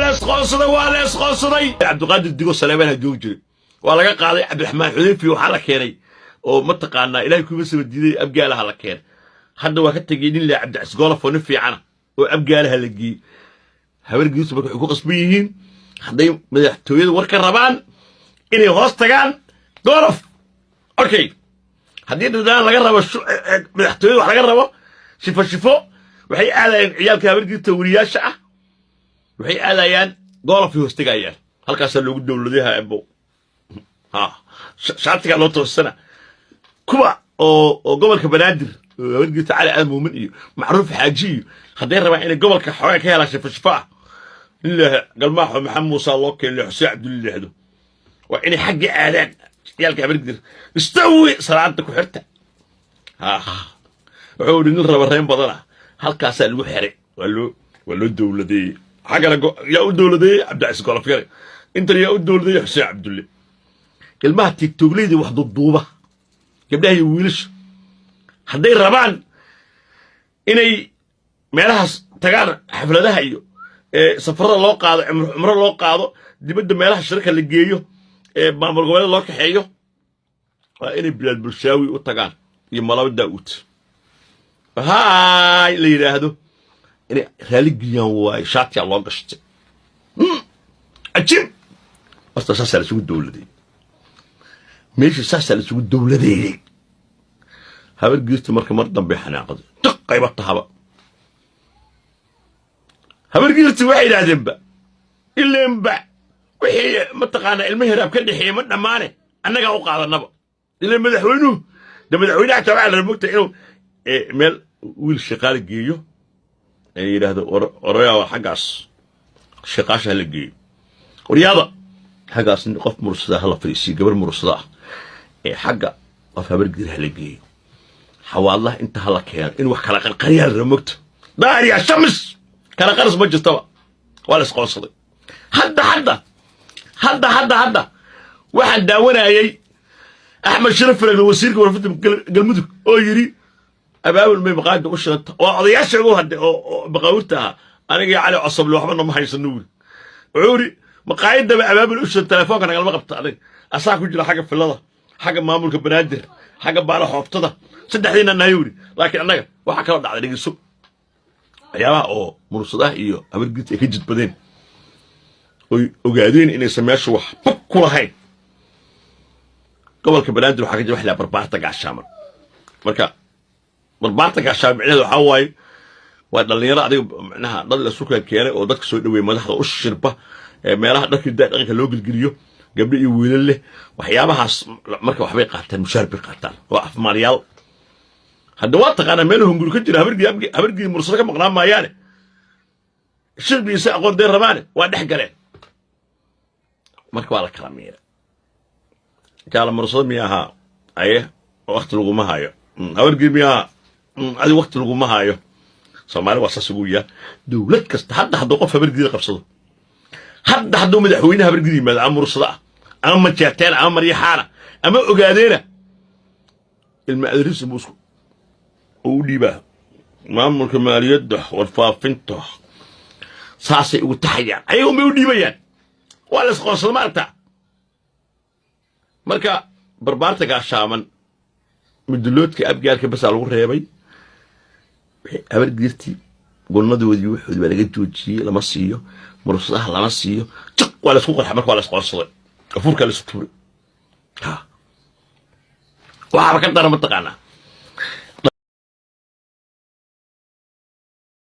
Leesqoonsaday, waa leesqoonsaday. Cabdiqaadir Digo Saleebaanha joogi jiray, waa laga qaaday. Cabdiraxmaan Xudayfi waxaa la keenay oo mataqaanaa Ilahay kuma saba diiday, Abgaalaha la keenay. Hadda waa ka tegey nin le Cabdicasiis Golaf oo nin fiicana oo Abgaalaha la geeyey. Habargiisu marka waxay ku qasban yihiin, hadday madaxtooyada war ka rabaan, inay hoos tagaan Golof. Okay, haddii dhadaan laga rabo madaxtooyada wax laga rabo, shifo shifo waxay aadayaan ciyaalka Habargiirta weriyaasha ah, waxay aadayaan Golofay hoos tegayaan. Halkaasaa loogu dowladaha ebo ha shaatigaa loo toosana. Kuwa oo gobolka Banaadir, Habargiirta Cali Aadan Muumin iyo Macruuf Xaaji iyo, hadday rabaan inay gobolka xoogaa ka helaan shifo shifo ah, nin leh Galmaaxo Maxamed Muuse loo keenay, Xuseen Cabdulli leexdo, waa inay xagga aadaan. Ciyaalka Habargiir istawi salaada ku xirta. Ha, wuxuu yidhi nin raba reyn badan ah, halkaasaa lagu xiray, waa loo dowladeeyey. Xaggana yaa u dowladeeyey? Cabdicasiis Golofyare. Intan yaa u dowladeeyey? Xuseen Cabdulle. Ilmaha Tiktoklayda wax duuduuba, gabdhaha iyo wiilasha, hadday rabaan inay meelahaas tagaan, xafladaha iyo safarada loo qaado, cumro loo qaado, dibadda meelaha shirka la geeyo, maamul goboleed loo kaxeeyo, waa inay Bilaal Bulshaawi u tagaan iyo Malabo Daa'uud haay la yidhaahdo, inay raaligeliyaan. Waayo shaatiyaa loo gashtay. Cajiib. Horta saasaa la isugu dowladeeyey meeshii, saasaa la isugu dowladeeyey. Habargiirta marka mar dambe xanaaqday, diqayba tahaba. Habargiirti waxay yidhaahdeenba ileenba wixii mataqaanaa ilmo Hiraab ka dhexeeye ma dhammaane, annagaa u qaadanaba. Ileen madaxweynuhu de madaxweynaha xataa waxaa la rabaa mogta inuu meel wiil shaqaale geeyo, ee yidhaahdo orayaa xaggaas shaqaasha hala geeyo, waryaada xaggaas qof Mursada hala fadhiisiyo, gabar Mursada ah, ee xagga qof Habargiir hala geeyo, Xawaadlaha inta hala keeno, in wax kala qarqariyaa la raba mogta. Daariya shamis kala qaris ma jirtaba, waa la isqoonsaday. Hadda waxaan daawanayay Axmed Shiraf Faragle, wasiirka warfinta Galmudug, oo yidhi abaabul may maqaayada u shidanta oo odayaasha ugu hadhay oo maqaawirta ahaa. Aniga iyo Cali Cosoble waxba nama haysano. Wuri wuxuu yidhi maqaayadaba abaabul u shidan, telefoonka nagalama qabta. Aniga asaa ku jira xagga filada, xagga maamulka Banaadir, xagga baala xooftada, saddexdiina nahay wuri. Laakiin annaga waxaa kaloo dhacday, dhegeyso, waxyaabaha oo Mursadaha iyo Habargirta ay ka jidbadeen oy ogaadeen inaysan meesha wax bag ku lahayn. Gobolka Banaadir waxaa ka jira wax la Barbaarta Gaashaaman. Marka Barbaarta Gaashaaman micnaheedu waxaa waaye waa dhallinyaro adiga micnaha dad la sukaa keenay oo dadka soo dhaweeya, madaxda u shirba, ee meelaha dharkii dhaqanka loo gelgeliyo, gabdho iyo wiilal leh, waxyaabahaas. Marka waxbay qaataan, mushaar bay qaataan oo afmaaliyaal. Hadda waa taqaanaa meel hunguri ka jira, Habargii Mursado ka maqnaan maayaane, shirbiisa aqoon dee rabaane, waa dhex galeen. Marka waa la kala miiray. Jaala Mursado miya ahaa? Aye, wakti laguma hayo. Habargii miya ahaa? Adi wakti laguma hayo. Soomaali waa saas ugu yaa dowlad kasta. Hadda hadduu qof Habargiida qabsado, hadda hadduu madaxweyne Habargiida yimaado, ama Mursado ah, ama Majeerteena, ama Maryaxaana, ama Ogaadeena, ilma adrisi buu isku oo u dhiibaa maamulka maaliyadda, warfaafinta, saasay ugu taxayaan, ayaga unbay u dhiibayaan. Waa la isqoonsada, maaragta. Marka Barbaarta Gaashaaman muduloodka Abgaarka basaa lagu reebay. Habargiirtii gunnadoodii waxoodii baa laga joojiyey, lama siiyo. Mursadaha lama siiyo. Jiq, waa laisku qarxa. Marka waa la isqoonsaday, afuurkaa la isu tuuray. Ha, waxaaba ka dara mataqaanaa.